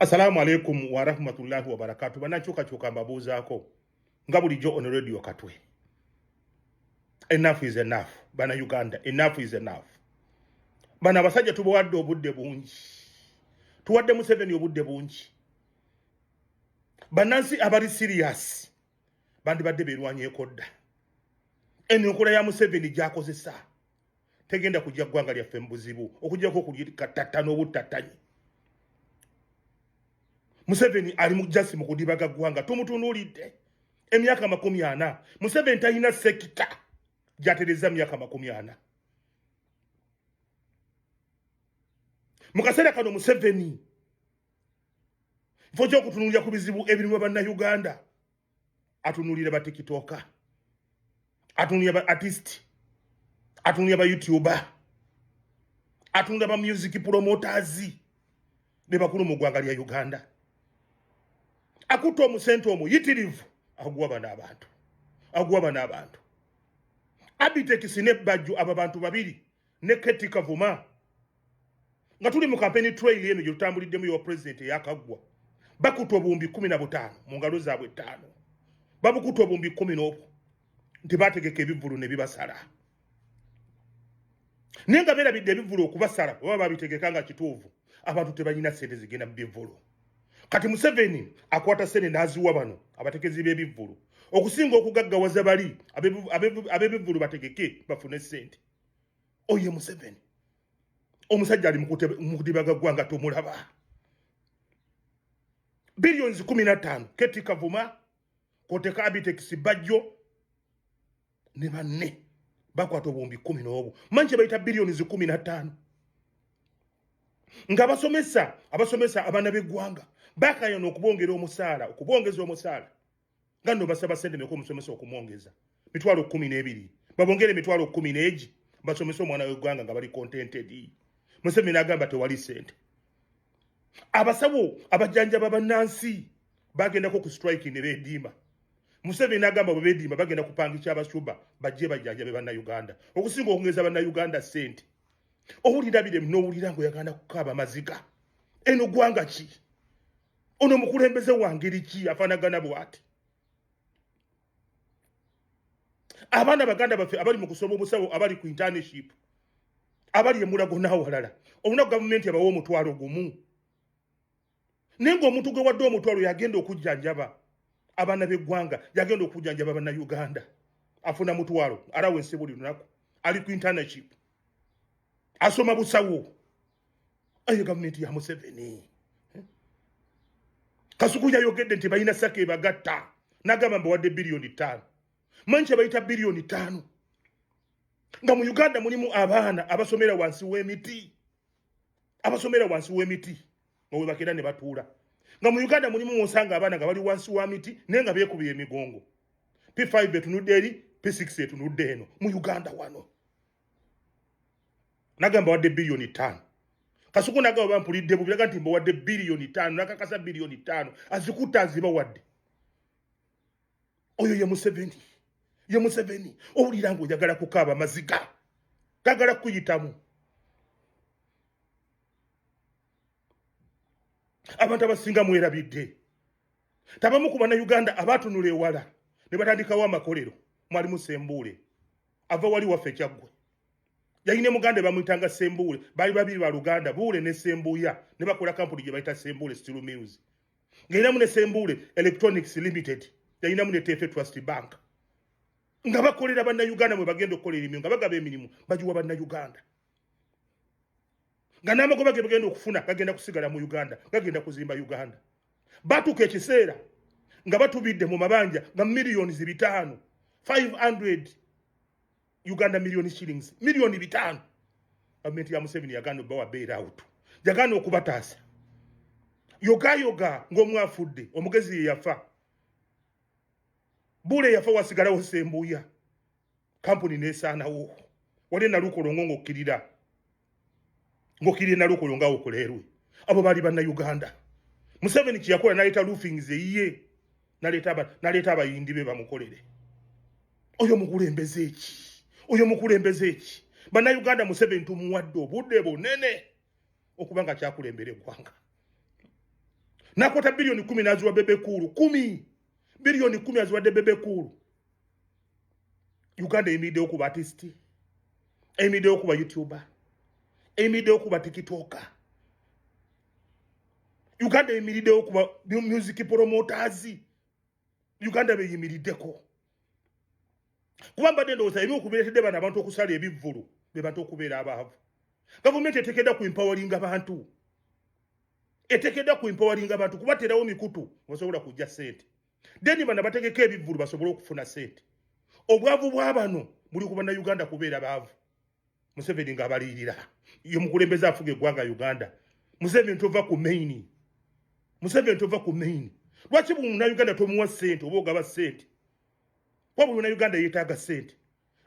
Assalamu alaikum wa rahmatullahi wa barakatuh. Banakyukakyuka mbabuuzaako nga bulijjo on radio Katwe. Enough is enough. Bana Uganda, enough is enough. Bana abasajja tubawadde obudde bungi. Tuwadde Museveni obudde bungi. Bannansi abali serious bandibadde beerwanyeeko dda. Eno enkola ya Museveni gy'akozesa tegenda kujja ggwanga lyaffe mu buzibu okujjako okulikattatta n'obuttattanyi. Museveni ali mu jasi mu kudibaga ggwanga, tumutunuulidde emyaka 40. Museveni talina sekita gy'atereza myaka 40. Mu kaseera kano Museveni nfo ky'okutunuulira ku bizibu ebirimu Bannayuganda, atunuulira ba tikitoka, atunuulira ba artist, atunuulira ba youtuber, atunuulira ba music promoters be bakulu mu ggwanga lya Uganda. Akutta omusente omuyitirivu aguwa bano abantu, aguwa bano abantu. Abitex ne Bajjo, abo bantu babiri ne Keti Kavuma, nga tuli mu campaign trail eno gye tutambuliddemu y'owa president eyakaggwa, bakuta obuwumbi 15 mu ngalo zaabwe 5, babukuta obuwumbi 10 n'obwo nti bategeka ebivvulu ne bibasala, naye nga beerabidde ebivvulu okubasala oba babitegeka nga kituufu, abantu tebalina ssente zigenda mu bivvulu. Kati Museveni akwata ssente n'aziwa bano abategezi b'ebivvulu okusinga okugaggawaza bali ab'ebivvulu bategeke bafune ssente. Oye Museveni omusajja ali mu kudibaga ggwanga tumulaba. Billions 15 Keti Kavuma koteka Abitex Bajjo ne banne bakwata obuwumbi 10 n'obwo, manyi kye bayita billions 15. Nga abasomesa abaana b'eggwanga bakayana okubongera omusaala, okubongeza omusaala nga nno basaba ssente meka omusomesa okumwongeza mitwalo 12, babongere emitwalo 10 n'egi basomese omwana w'eggwanga nga bali contented. Museveni agamba tewali ssente. Abasawo abajjanjaba bannansi bagendako ku strike ne beediima. Museveni agamba bwe beediima bagenda kupangisa abasuba bajje bajjanjabe Bannayuganda okusinga okungeza Bannayuganda ssente. Owulira bire n'owulira ng'oyagala kukaaba maziga. Eno ggwanga ki? Ono mukulembeze wa ngeri ki afaanagana bw'ati? Abaana baganda baffe abali mu kusoma obusawo, abali ku internship, abali e Mulago n'awalala, olunaku gavumenti abawa omutwalo gumu, naye ng'omuntu gwe wadde omutwalo yagenda okujjanjaba abaana b'eggwanga, yagenda okujjanjaba Bannayuganda, afuna mutwalo alawensi buli lunaku, ali ku internship, asoma busawo. Ayo gavumenti ya Museveni. Kasuku yayogedde nti balina saka ebagatta, n'agamba mbawadde biliyoni 5. Manyi kye bayita biliyoni 5? Nga mu Uganda mulimu abaana abasomera wansi w'emiti, abasomera wansi w'emiti nga we bakeera ne batuula. Nga mu Uganda mulimu wosanga abaana nga bali wansi wa miti naye nga beekubye emigongo. P5 etunudde eri, P6 etunudde eno. Mu Uganda wano nagamba wadde biliyoni 5. Kasuku nagamba bampulidde bubi, naga nti mbawadde biliyoni 5, nakakasa biliyoni 5 azikutta azibawadde. Oyo ye Museveni, ye Museveni. Owulira ng'oyagala kukaaba maziga, gagala kuyitamu. Abantu abasinga mwerabidde tabamu ku Bannayuganda abaatunula ewala ne batandikawo amakolero. Mwalimu Sembuule ava wali waffe Kyaggwe, yalina muganda bamuyitanga Sembuule, baali babiri ba Luganda, Buule ne Sembuya, ne bakola kampuni gye bayita Sembuule Steel Mills, ng'erinamu ne Sembuule Electronics Limited, yalinamu ne Tefe Trust Bank, nga bakolera Bannayuganda mwe bagenda okukola emirimu, nga bagaba emirimu bagiwa Bannayuganda, nga n'amagoba ge bagenda okufuna gagenda kusigala mu Uganda, gagenda kuzimba Uganda. Batuuka ekiseera nga batubidde mu mabanja nga miliyoni 500, 500 Uganda million shillings, miliyoni 500. Gavumenti ya Museveni yagaana obbawa bail out, yagaana okubataasa. Yogayoga ng'omu afudde, omugezi ye yafa, Buule yafa, wasigalawo Sembuya, kampuni n'esaanawo. Wali Nalukolongo ng'okkirira, ng'okkirira Nalukolongo awo kuleerwe, abo baali Bannayuganda. Museveni kye yakola n'aleeta roofings eyiye, n'aleeta abayindi be bamukolere. Oyo mukulembeze ki? Oyo mukulembeze ki? Bannayuganda, Museveni tumuwadde obudde bunene okuba nga kyakulembera eggwanga. Nakwata 10 biliyoni n'aziwa Bebe Cool. 10 biliyoni aziwadde Bebe Cool. Uganda eyimiriddewo ku ba artist, eyimiriddewo ku ba YouTuber, eyimiriddewo ku ba TikToker. Uganda eyimiriddewo ku ba music promoters. Uganda beyimiriddeko kuba mbadde ndowooza ebi okubireetedde bano abantu okusala ebivvulu be bantu okubeera abaavu. Gavumenti eteekeddwa ku empoweringa bantu, eteekeddwa ku empoweringa bantu kubateerawo mikutu basobola kujja ssente, then bano bategeka ebivvulu basobole okufuna ssente. Obwavu bwa bano buli ku Bannayuganda kubeera baavu. Museveni ng'abaliirira ye mukulembeze afuga eggwanga Uganda. Museveni tova ku main, Museveni tova ku main. Lwaki buli Munnayuganda tomuwa ssente oba ogaba ssente? Kuba buli Munnayuganda yeetaaga ssente.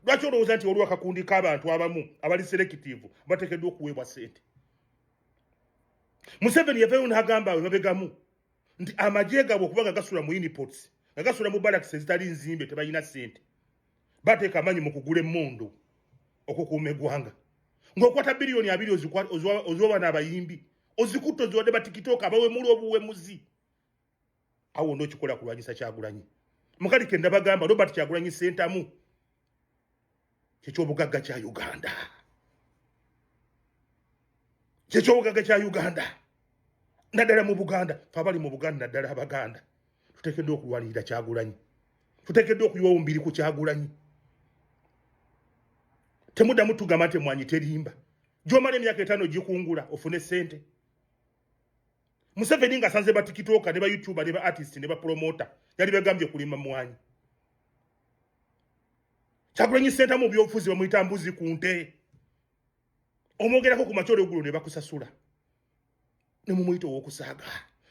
Lwaki olowooza nti waliwo akakundi k'abantu abamu abali selective bateekeddwa okuweebwa ssente? Museveni yavayo n'agamba we mabegamu nti amagye gaabwe okuba nga gasula mu uniports, nga gasula mu barracks ezitali nzimbe, tebalina ssente, bateeka amaanyi mu kugula emmundu okukuuma eggwanga. Ng'okwata 20 biliyoni oziwa bano abayimbi, ozikutte oziwadde ba TikToker abawemula obuwemuzi. Awo n'okikola kulwanyisa Kyagulanyi. Mukali ke ndabagamba, Robert Kyagulanyi Sentamu kyekyobugagga kya Uganda, kyekyobugagga kya Uganda, naddala mu Buganda. Fe abali mu Buganda, naddala Abaganda, tuteekeddwa okulwanirira Kyagulanyi, tuteekeddwa okuyiwa omubiri ku Kyagulanyi. Temuddamu tugamba nti emwanyi terimba. Gyomala emyaka 5 gikungula ofune sente. Museveni ng'asanze ba TikToker ne ba YouTuber ne ba artist ne ba promoter, yali bagambye kulima mwanyi. Kyagulanyi Sentamu byobufuzi bamuyita mbuzi ku nte. Omwogerako ku makya, olweggulo ne bakusasula, ne mumuyita ow'okusaaga,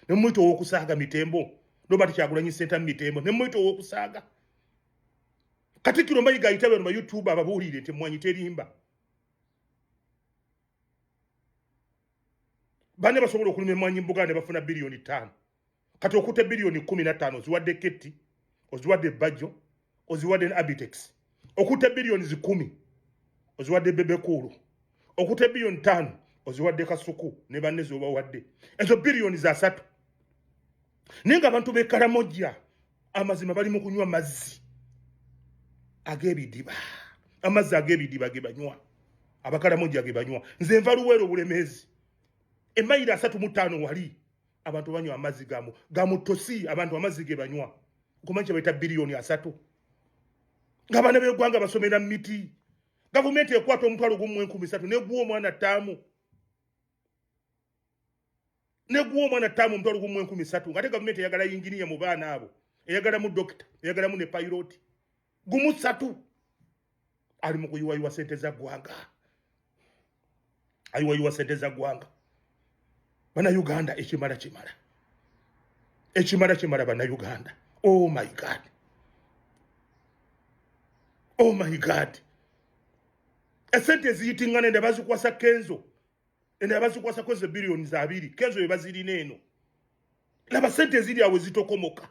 ne mumuyita ow'okusaaga mitembo. Robert Kyagulanyi Sentamu mitembo, ne mumuyita ow'okusaaga. Katikkiro Mayiga ayita bano ba YouTube ababuulire nti emmwanyi terimba. Bane basobola okulima emmwanyi mu Buganda ne bafuna 5 biliyoni. Kati okuta 15 biliyoni oziwadde Ketti, oziwadde Bajjo, oziwadde ne Abitex. Okuta 10 biliyoni oziwadde Bebe Cool. Okuta 5 biliyoni oziwadde Kasuku ne banne zobawadde. Ezo 3 biliyoni. Naye nga abantu b'e Kalamojja amazima bali mu kunywa mazzi ag'ebidiba, amazzi ag'ebidiba ge banywa, Abakalamojja ge banywa. Nze nva Luweero, Bulemeezi, emayiro 35 wali abantu banywa amazzi gamu tosi. Abantu amazzi ge banywa kumanyi kye bayita 30 biliyoni, ng'abaana b'eggwanga basomera mu miti. Gavumenti ekwata 13,300 neguwa omwana ttaamu, neguwa omwana ttaamu 13,300, ng'ate gavumenti eyagala yinginiya mu baana abo, eyagalamu dokita, eyagalamu ne pilot. Gumu ssatu ali mu kuyiwayiwa sente za ggwanga, ayiwayiwa sente za ggwanga. Bannayuganda, ekimala kimala, ekimala kimala. Bannayuganda, oh my God, oh my God! Esente eziyitiŋŋana ende bazikwasa Kenzo, ende bazikwasa Kenzo 20 biliyoni. Kenzo be bazirina eno. Laba sente eziri awo ezitokomoka.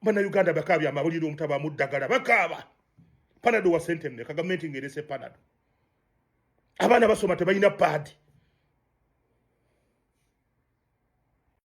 Bannayuganda bakaabya amawulire, omutabamu ddagala bakaaba. Panado wa sente mmeka? Gavumenti ng'erese Panado, abaana basoma tebalina paadi.